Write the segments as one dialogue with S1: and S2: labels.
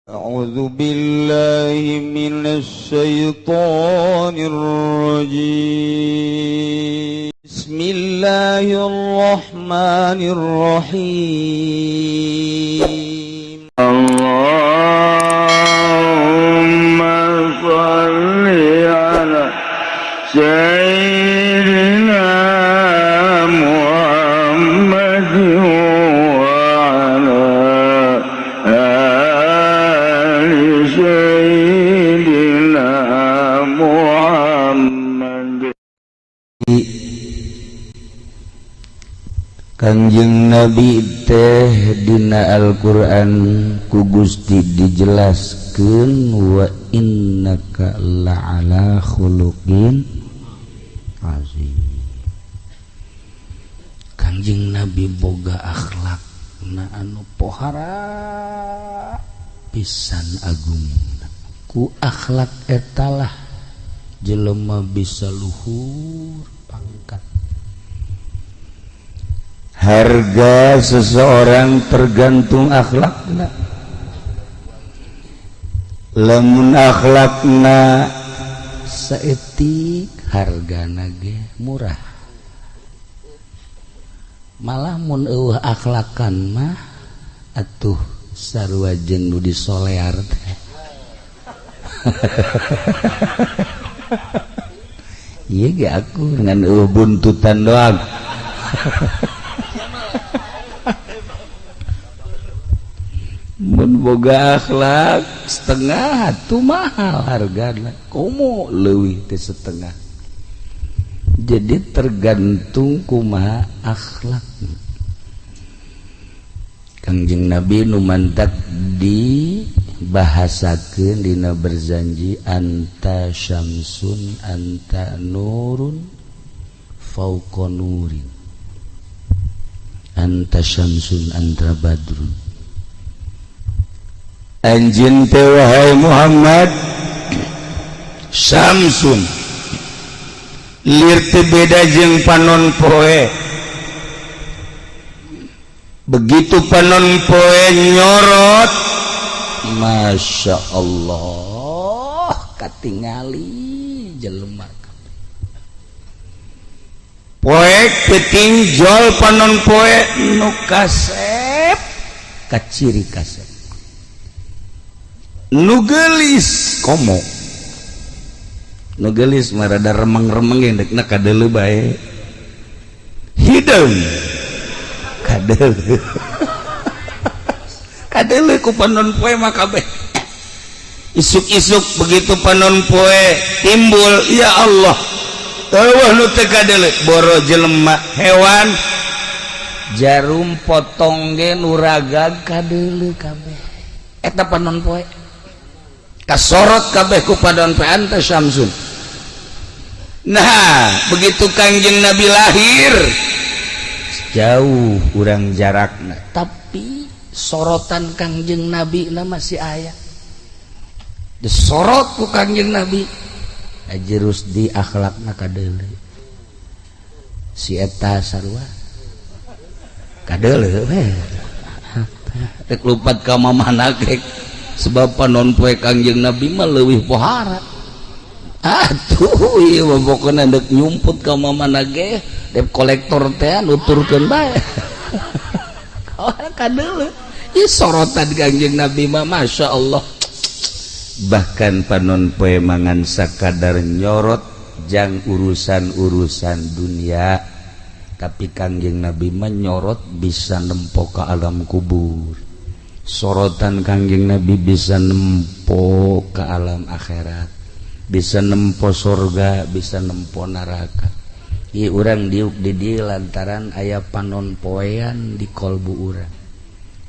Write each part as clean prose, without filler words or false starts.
S1: أعوذ بالله من الشيطان الرجيم. بسم الله الرحمن الرحيم.
S2: اللهم صل على سيدنا محمد وعلى آل سيدنا محمد.
S3: Kangjeng Nabi teh dina Al-Qur'an ku Gusti dijelaskeun, wa innaka la'ala khuluqin azim. Kangjeng Nabi boga akhlak na anu pohara pisan agung. Ku akhlak etalah jelema bisa luhur pangkat. Harga seseorang tergantung akhlakna. Lamun akhlakna saeutik, hargana ge murah. Malah mun euweuh akhlakan mah atuh sarua jeung nu disolear teh. Ieu ge aku dengan euweuh buntutan doang. Mun boga akhlak setengah tuh mahal hargana, komo leuwih teh setengah. Jadi tergantung kumaha akhlak. Kangjeng Nabi nu mantak dibahasakeun dina berzanji, anta syamsun anta nurun fauqa nurin, anta syamsun anta badrun.
S2: Anjeun teh, wahai Muhammad, Samsun, lir teu beda jeung panon poe. Begitu panon poe nyorot,
S3: Masya Allah, katingali jelema.
S2: Poek peuting jol panon poe
S3: nu kasep kaciri kasep.
S2: Nu geulis
S3: komo nu geulis mah rada remeng-remeng ge dekna kadeuleu bae.
S2: Hideung.
S3: Kadeuleu, kadeuleu ku panon poe mah kabeh.
S2: Isuk-isuk begitu panon poe timbul, ya Allah, euweuh nu teu kadeuleu, boro jelema, hewan.
S3: Jarum potong ge nu ragag kadeuleu kabeh eta panon poe.
S2: Kasorot kabeh ku panon poe. Anta syamsun. Nah, begitu Kangjeng Nabi lahir,
S3: jauh urang jarakna, tapi sorotan Kangjeng Nabi na masih aya. Disorot ku Kangjeng Nabi, Haji Rusdi akhlakna kadeuleu, si eta sarua kadeuleu we, rek lumpat ka mamana ge, sebab panon poe Kangjeng Nabi mah leuwih pohara atuh. Ieu mah pokona deuk nyumput ka mamana ge, debt collector teh nuturkeun bae kadeuleu. Ieu sorotan Kangjeng Nabi mah Masya Allah.
S2: Bahkan panon poe mangan sakadar nyorot jang urusan-urusan dunia,
S3: tapi Kangjeng Nabi mah nyorot bisa nempo ke alam kubur. Sorotan Kangjeng Nabi bisa nempo ke alam akhirat, bisa nempo sorga, bisa nempo neraka. Ieu urang diuk di dieu lantaran aya panon poean di kolbu urang.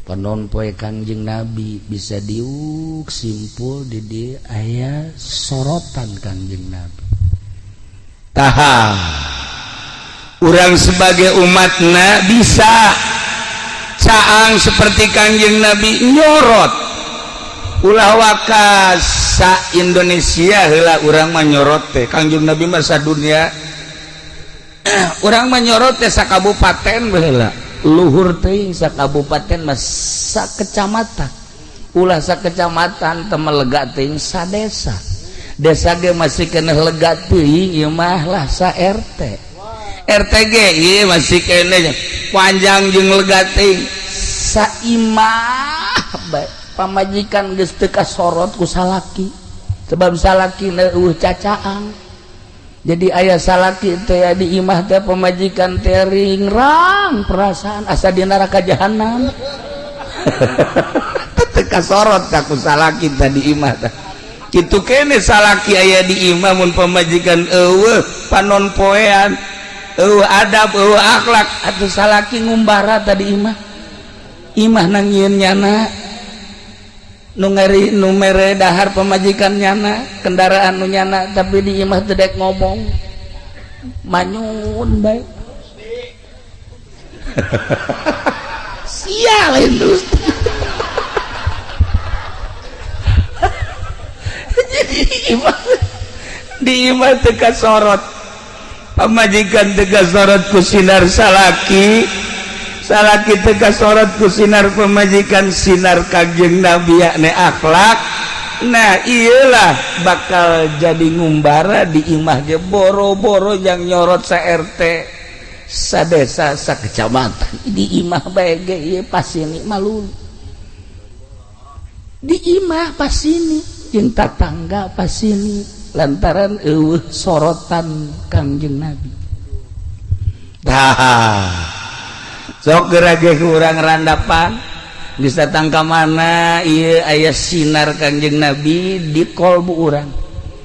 S3: Panon poe Kangjeng Nabi bisa diuk simpul di dieu aya sorotan Kangjeng Nabi.
S2: Taha urang sebagai umatna bisa caang seperti Kangjeng Nabi, nyorot. Ulah waka sa Indonesia heula urang mah nyorot teh. Kangjeng Nabi mah dunia. Urang mah nyorot teh sa kabupaten baheula, luhur teuing sa kabupaten mah sa kecamatan. Ulah sakecamatan teu lega teuing sadesa. Desa ge masih keneh lega teuing ieu mah lah sa RT. RT ge ieu masih keneh panjang jeung lega teuing saimah bae. Pamajikan geus teu kasorot ku salaki. Sebab salaki eueuh cacaang. Jadi aya salaki teh di imah teh pamajikan teh ringrang perasaan asa di neraka jahanam. Teu kasorot ka ku salaki teh di imah teh. Kitu kene salaki aya di imah mun pamajikan eueuh panon poean, eueuh adab, eueuh akhlak, atuh salaki ngumbara tadi imah. Imah nangieun nyana nu ngeri nu mere dahar pamajikan nyana, kendaraan nu nyana, tapi di imah teu dek ngomong. Manyun bae. Sia lain terus. Jadi di imah teu kasorot. Pamajikan teu kasorot ku sinar salaki. Salaki teu kasorot ku sinar pamajikan, sinar Kangjeng Nabi yakni akhlak. Nah iyalah bakal jadi ngumbara di imah ge boro-boro yang nyorot sa RT sa desa sa kecamatan. Di imah bae ge ieu pasini malu. Di imah pasini jeung tatangga pasini lantaran eueuh sorotan Kangjeng Nabi. Tah sok geura ge urang randapan geus datang ka mana ieu aya sinar Kangjeng Nabi di kolbu urang.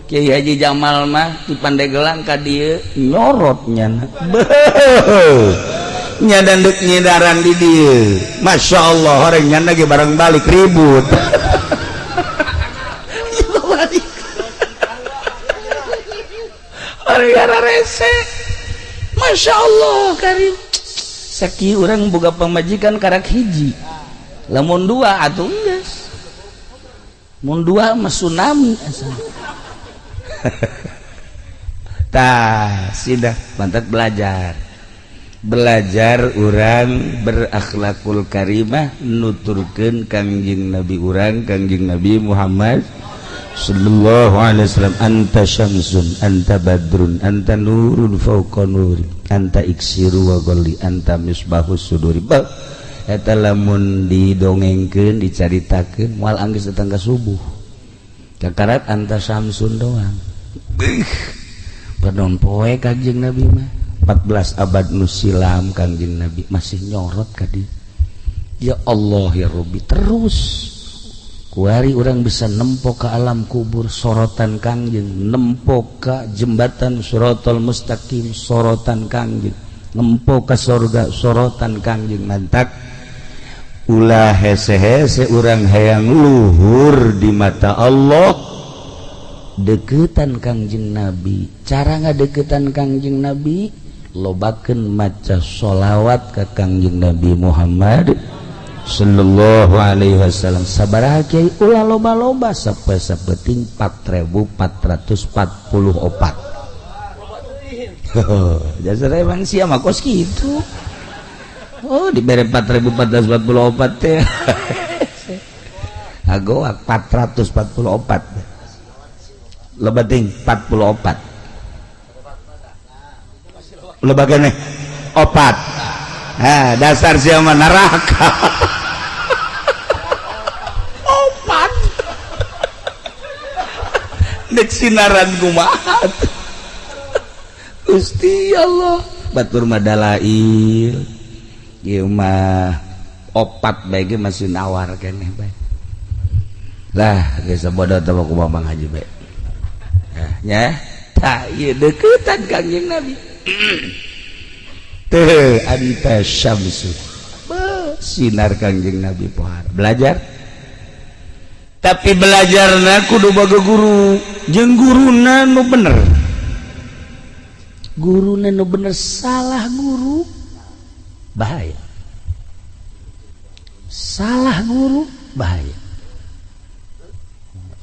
S2: Kiai Haji Jamal mah di Pandeglang ka dieu nyorot nyana. Beuh. Nya dandeuk nyidaran di dieu. Masyaallah horeng nyana ge barang balik ribut. Horeng rese. Masya Allah karim. Saki urang boga pamajikan karak hiji. Lamun dua atuh geus. Mun dua mah tsunami asa. Tah, sudah mantap belajar. Belajar urang berakhlakul karimah nuturkeun Kangjeng Nabi urang Kangjeng Nabi Muhammad sallallahu alaihi wasallam. Anta syamsun, anta badrun, anta nurun fawqa nuri, anta iksiru wa ghalli, anta misbahus suduri. Ba eta lamun didongengkeun dicaritakeun moal anggeus datang ka subuh. Kakarat anta syamsun doang. Beuh, panon poe Kangjeng Nabi mah 14 abad nu silam Kangjeng Nabi masih nyorot ka dieu. Ya Allah ya Rabbi, terus kuari orang bisa nempo ke alam kubur sorotan Kangjeng, nempo ke jembatan Siratal Mustaqim sorotan Kangjeng, nempo ke sorga sorotan Kangjeng. Mantak ulah hese-hese urang hayang luhur di mata Allah deketan Kangjeng Nabi. Cara ngadeketan Kangjeng Nabi lobakeun maca sholawat ka Kangjeng Nabi Muhammad sallallahu alaihi wasallam. Sabaraha kiai ulah loba-loba sapeting 4444. Jasar emang sia mah kos kitu. Oh dibere 4444 teh. Agoak 444. Loba ting 44. Loba keneh 4. Ah, dasar sia mah neraka. Opat. Dek sinaran kumaha. Gusti Allah, batur mah dalail. Ieu mah opat bae ge masih nawar keneh bae. Lah, geus bodoh teh kumaha Bang Haji bae. Nah, nya tah ieu deukeutan Kangjeng Nabi. Teh anta syamsu. Sinar Kangjeng Nabi pohara. Belajar. Tapi belajarna kudu boga guru, jeung guruna nu bener. Guruna nu bener, salah guru bahaya. Salah guru bahaya.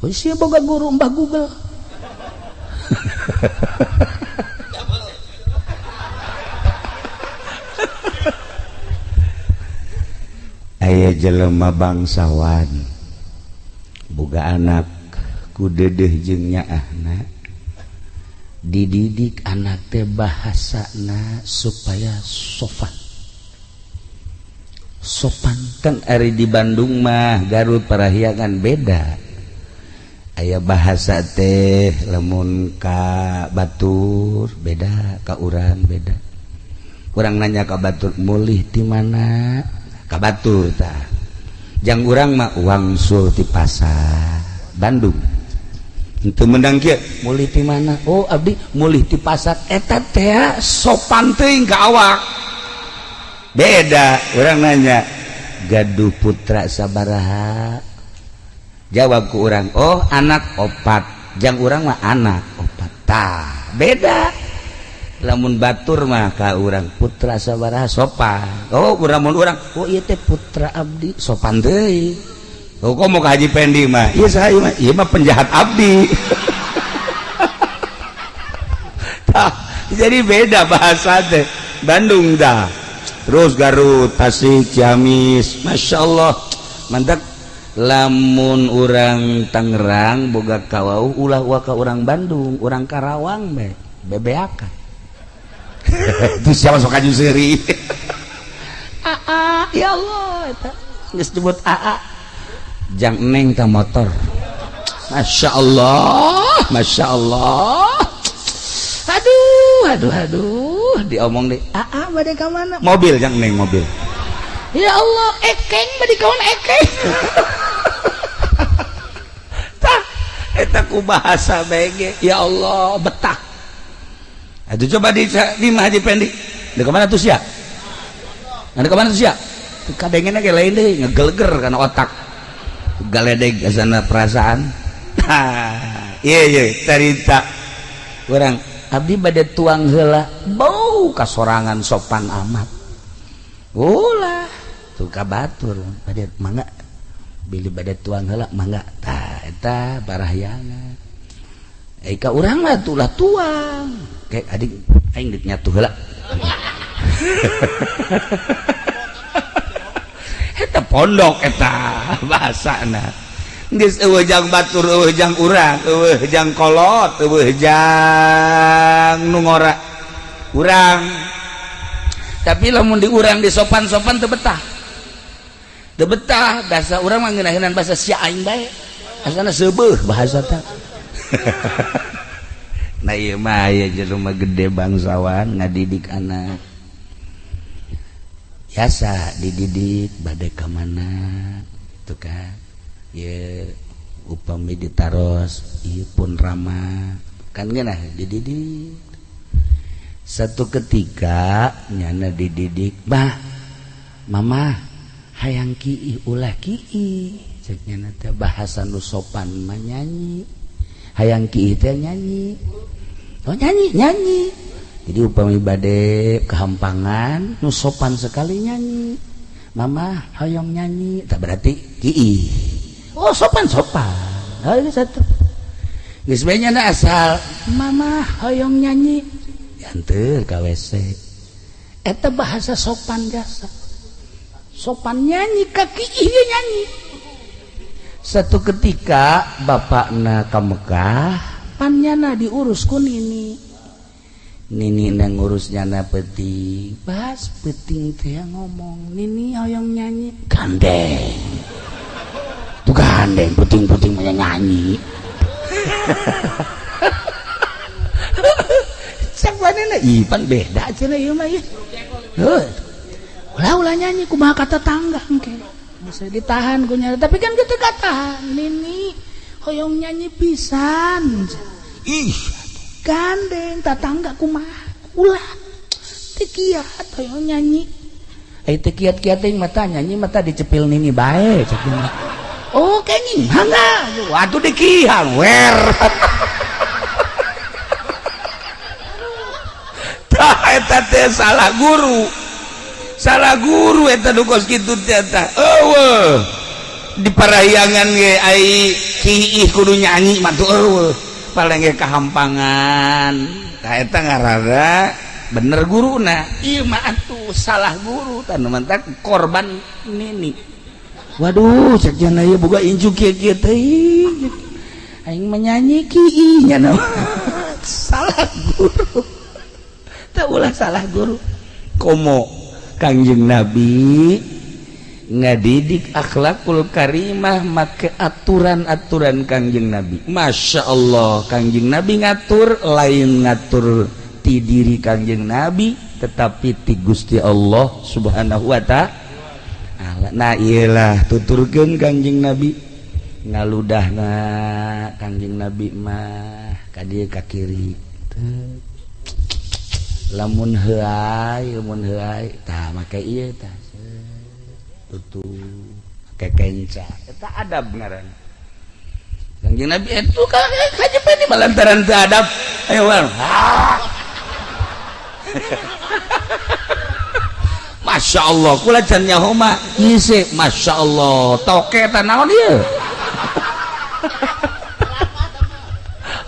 S2: Oh, sia boga guru Mbah Google. Aya jelema bangsawan Boga anak ku dedeh jeung nyaahna, dididik anak teh bahasana supaya sopan. Sopan kan ari di Bandung mah, Garut, Parahyangan beda. Aya bahasa teh lamun ka batur beda, ka urang beda. Urang nanya ka batur, "Mulih di mana?" Ka batur tah. Jang urang mah wangsul di pasar Bandung. Itu mendang kieu, "Mulih di mana?" "Oh, abdi mulih di pasar." Eta teh sopan teuing ka awak. Beda urang nanya, "Gaduh putra sabaraha?" Jawab ku urang, "Oh, anak opat." Jang urang mah anak opat. Tah, beda. Lamun batur mah ka urang, "Putra sabaraha?" Sopan. Oh, urang mun urang, "Oh, ieu teh putra abdi." Sopan deui. Oh, kok mau ke Haji Pendi mah, "Iya, saya mah, iya mah penjahat abdi." Tah, jadi beda bahasa teh Bandung dah. Terus Garut, Tasik, Ciamis, Masya Allah mantap. Lamun urang Tangerang boga kawauh, ulah waka urang Bandung, urang Karawang be bebeakan. Itu siapa sok aju seuri? Aa, ya Allah, eta geus disebut aa jang neng ka motor. Masya Allah, Masya Allah, aduh aduh aduh, diomong deh, "Aa, bade ka mana?" "Mobil." Jang neng mobil. Ya Allah, ekeng bade kawan ekeng. Tah, eta ku bahasa BG, ya Allah, betah. Aduh, coba di Haji Pendi. Di kemana tuh sia? Ada kemana tuh sia? Kadengena ge lain deui, ngegeleger kana otak. Galedeg asana perasaan. Iya iya cerita. Urang, "Abdi bade tuang heula." Bau kasorangan sopan amat. Ulah tuh ka batur, "Bade, mangga, bilih bade tuang heula, mangga." Tah, eta parahyangan. Eh, ka urang mah tulah tuang. Kayak adik aing deuk nyatu heula. Eta pondok eta bahasana. Geus eueuh jang batur, eueuh jang urang, eueuh jang kolot, eueuh jang nu ngora. Urang. Tapi lamun di urang di sopan-sopan teu betah. Teu betah, bahasa urang mah ngeunaheunana bahasa sia aing bae. Asana seubeuh bahasa teh. Nah, ieu mah aya jelema gede bangsawan ngadidik anak. Biasa dididik, "Bade ka mana?" Itu kan. Ya upami ditaros, ieu pun rama. Kan ngeunah dididik. Satu ketika nyana dididik, "Bah, mama hayang kiih." "Ulah kiih," cek nyana teh, bahasa nu sopan mah nyanyi. Hayang kiih teh nyanyi. Oh, nyanyi, nyanyi. Jadi upami bade kehampangan nu sopan sekali nyanyi. "Mama hoyong nyanyi," tak berarti kiih. Oh, sopan sopan. Oh, ini satu. Geus bae nyana asal "Mama hoyong nyanyi," dianteur ka WC. Eta bahasa sopan jasa. Sopan nyanyi ka kiih nyanyi. Satu ketika bapakna ka Mekah, pan nyana diurus ku nini. Nini nang ngurus nyana peting. Pas peting teh ngomong, "Nini hoyong nyanyi." "Gandeng. Tuh gandeng peting-peting mah nyanyi." Cek manehna, ih pan beda cenah ieu mah ieu. Heuh. Ulah ulah nyanyi, kumaha kata tangga engke. Bisa ditahan ku nyana, tapi kan kitu katahan, "Nini hoyong nyanyi pisan." Ih, gandeng tatangga kumaha, ulah teu kiat hoyong nyanyi. Eh, teu kiat-kiat teuing mata nyanyi mata dicepil nini bae cek. Oh, kenging mangga. Waduh, dikihang wer. Tah, eta teh salah guru. Salah guru eta nu kos kitu teh eta. Eueuh. Di parahyangan ge ai kiih kudu nyanyi mah tuh eueuh. Paling ge kahampangan. Tah, eta ngaranna bener guruna. Ieu mah atuh salah guru, tah nu mantak korban nini. Waduh, cek jana ieu boga incu kieu kieu teuing. Aing menyanyi ki nya salah guru. Teu ulah salah guru. Komo Kangjeng Nabi ngadidik akhlakul karimah make aturan-aturan Kangjeng Nabi. Masya Allah, Kangjeng Nabi ngatur lain ngatur ti diri Kangjeng Nabi tetapi ti Gusti Allah Subhanahu wa ta'ala. Nah iyalah tuturkeun Kangjeng Nabi ngaludahna Kangjeng Nabi mah ka dieu ka kiri. Lamun heuay, lamun heuay tah make ieu tah tutup make kenca. Eta adab ngaran. Kangjeng Nabi itu ka Haji Pendi malantaran teu adab. Ayo bang. Masya Allah, kula can nyaho mah isi, Masya Allah, toke eta naon ieu?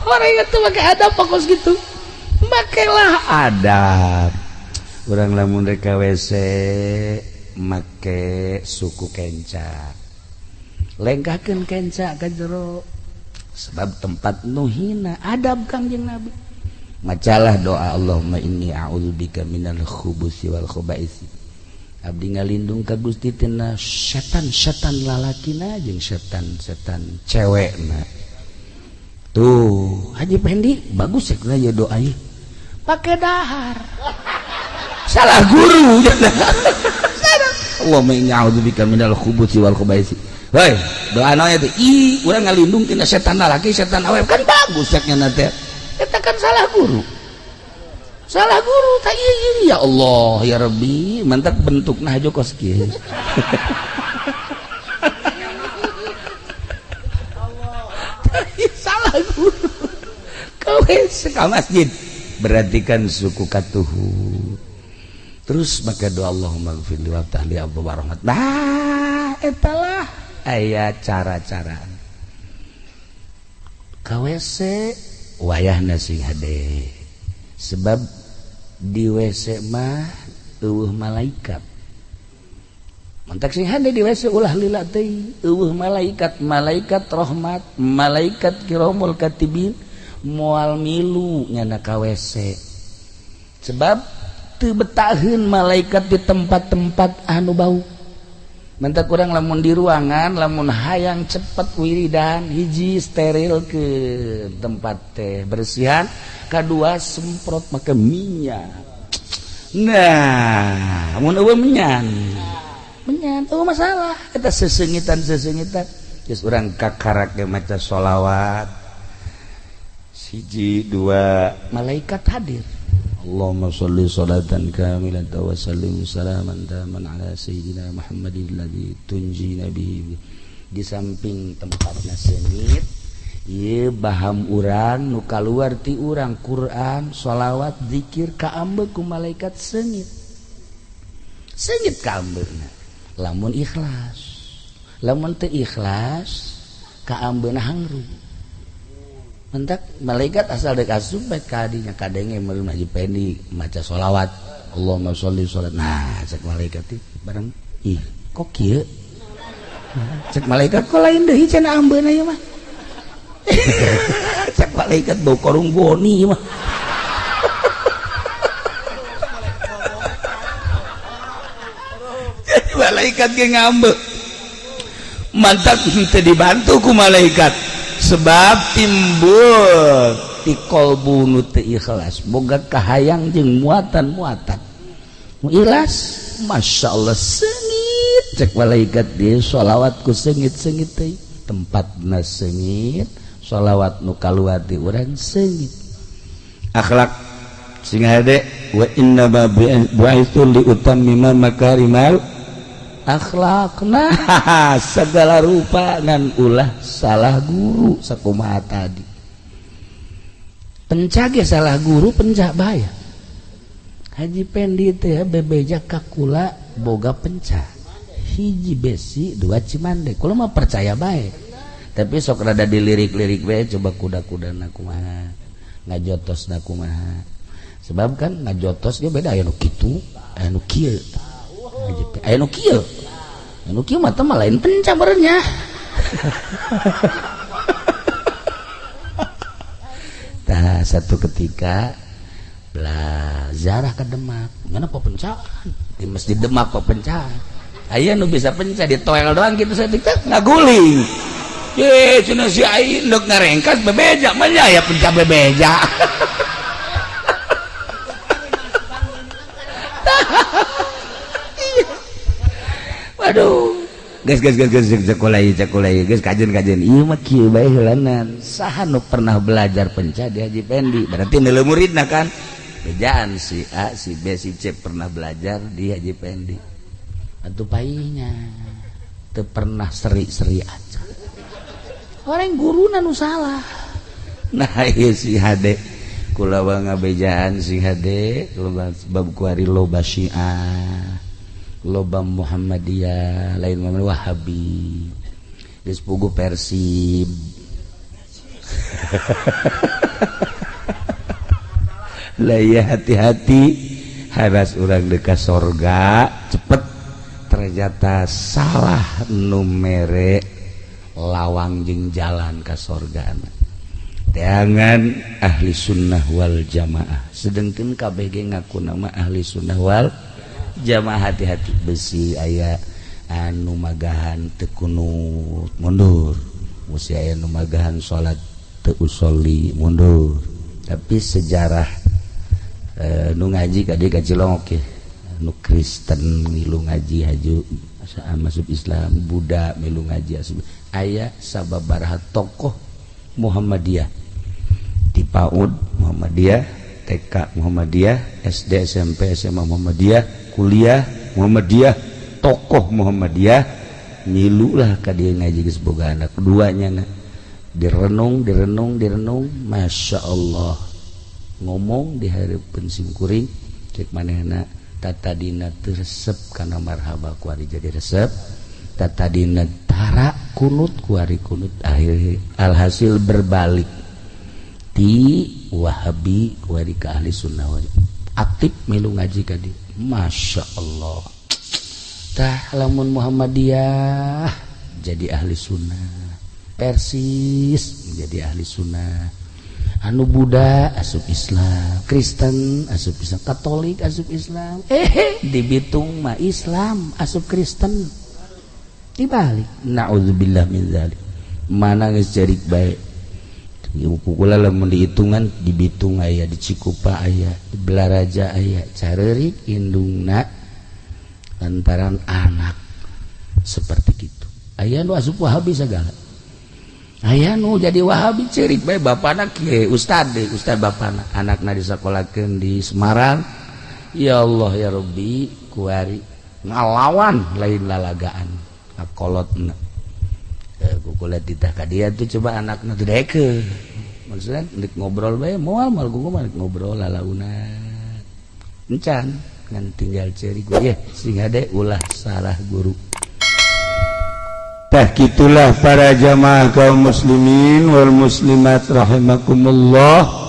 S2: Orang itu make adab fokus gitu. Makelah adab. Urang lamun rek ka WC make suku kenca. Lengkahkeun kenca ka jero. Sebab tempat nu hina adab Kangjeng Nabi. Macalah doa Allahumma inni a'udzubika minal khubusi wal khubaisi. Abdi ngalindung ka Gusti tina setan-setan lalakina jeung setan-setan cewekna. Tuh, Haji Pendi bagus ya ya doa ieu. Pake dahar. Salah guru. Allahumma inni a'udzubika minal khubusi wal khubaisi. Hoi, doa naon teh? Ih, urang ngalindung tina setan lalaki, setan awewe kan bagus ceknya teh. Eta kan salah guru. Salah guru tak iya ya Allah ya Rabbi, mantap bentukna hajo kos kieu. Salah guru. Kau ka masjid berarti kan suku katuhu. Terus maka doa Allahumma gfirli waftah li abwaab rahmat. Nah, etalah aya cara-cara. Ka WC wayahna sing hade. Sebab di WC mah eueuh malaikat. Mantak sing hade di WC ulah lila teuing, eueuh malaikat, malaikat rahmat, malaikat kiramul katibin moal milu nyana ka WC. Sebab teu betaheun malaikat di tempat-tempat anu bau. Mantak kurang lamun di ruangan lamun hayang cepet wiridan hiji steril ke tempat teh bersihan, kedua semprot make minyak. Nah, mun eueuh menyan menyan eueuh masalah eta sesengitan-sesengitan geus urang kakarak ge maca sholawat hiji dua malaikat hadir. Allahumma sholli sholatan kamilatan wa sallim salaman taman ala sayyidina Muhammadin alladzi tunjina bihi. Di samping tempatna seungit ieu baham urang nu kaluar ti urang Quran, sholawat, zikir kaambe ku malaikat seungit. Seungit kaambeuna lamun ikhlas. Lamun teu ikhlas kaambeuna hangru. Mentak malaikat asal dek asup bae kadinya kadenge meureun Haji Pendi maca sholawat Allahumma sholli sholat. Nah cek malaikat teh bareng ih kok kieu cek malaikat kok lain deui cenah ambeuna ieu mah. Cek malaikat bau korung goni ieu mah. Jadi malaikat ge ngambek mantap teu dibantu ku malaikat sebab timbul ti kolbu nu teu ikhlas boga kahayang jeung muatan-muatan mu ikhlas Masya Allah seungit cek malaikat dia sholawat ku seungit-seungit teh tempatna seungit sholawat nu kaluar di urang seungit akhlak sing hade wa inna ma bu'itsu li utammima makarimal akhlakna segala rupa ngan ulah salah guru sakumaha tadi pencage salah guru pencak bahaya. Haji Pendi teh bebeja ka kula boga pencak hiji besi dua cimande kula mah percaya bae tapi sok rada dilirik-lirik bae coba kuda-kudana kumaha ngajotosna kumaha sebab kan ngajotos ge beda aya nu kitu aya nu kieu aya nu kieu Anu kieu mah teh lain penca meureunnya. Tah satu ketika belah ziarah ke Demak, mana pepencahan di masjid Demak pepencahan. Aya nu bisa pencah di toel doang gitu saya tiktok ngaguling. Ye cenah si ai ndek ngarengkas bebeja mah nya aya pencah bebeja. Waduh, geus geus geus geus sekolah ieu sekolah ieu geus kajen-kajen ieu mah kieu bae heulanan. Saha nu pernah belajar pencah di Haji Pendi? Berarti neuleu muridna kan. Bejaan si A, si B, si C pernah belajar di Haji Pendi. Atuh paihnya teu pernah seri-seri aja. Orang guruna nu salah. Nah ieu si HD kula ngabejaan si HD bab kuari loba Syiah, loba Muhammadiyah, lain mah Wahabi, geus pugu Persib. Lah ya hati-hati haras urang dekat sorga cepet ternyata salah nu mere lawang jeung jalan ka sorga. Teangan ahli sunnah wal jamaah, sedengkeun kabeh ge ngaku nama ahli sunnah wal jamaah. Hati-hati besi aya anu magahan teu kunut mundur, besi aya nu magahan salat teu usolli mundur. Tapi sejarah nu ngaji ka dieu ka Cilongok ya, nu Kristen milu ngaji haju masuk Islam, Buddha milu ngaji asup, aya sababaraha tokoh Muhammadiyah di PAUD Muhammadiyah, TK Muhammadiyah, SD, SMP, SMA Muhammadiyah, kuliah Muhammadiyah, tokoh Muhammadiyah milu lah ka dieu ngaji geus boga anak duanya na. Direnung, direnung, direnung, Masya Allah ngomong di hareupeun simkuring cek manehna tatadina teu resep kana marhaba kuari jadi resep, tatadina tara kunut kuari kunut, akhir alhasil berbalik ti Wahabi kuari ka ahli sunnah wal aktif milu ngaji ka dieu. Masya Allah. Tah lamun Muhammadiyah jadi ahli sunnah, Persis menjadi ahli sunnah, anu Buddha asup Islam, Kristen asup Islam, Katolik asup Islam, di Bitung mah Islam asup Kristen dibalik. Naudzubillah min dzalik. Mana geus cerik bae kukula lamun dihitungan di Bitung aya, di Cikupa aya, di Belaraja aya, careurik indungna lantaran anak seperti gitu. Aya nu asup Wahabi segala, aya nu jadi Wahabi cerik bae bapana kieu ustad deh, ustad bapana anakna disakolahkeun di Semarang. Ya Allah ya Rabbi, kuari ngalawan lain lalagaan ngakolotna kukula titah ka dia tuh coba anakna teu daekeun. Maksudnya nek ngobrol bae moal moal gua mah ngobrol lalaunan encan ngan tinggal cerik gue ya sing hade ulah salah guru.
S1: Tah kitulah para jamaah kaum muslimin wal muslimat rahimakumullah.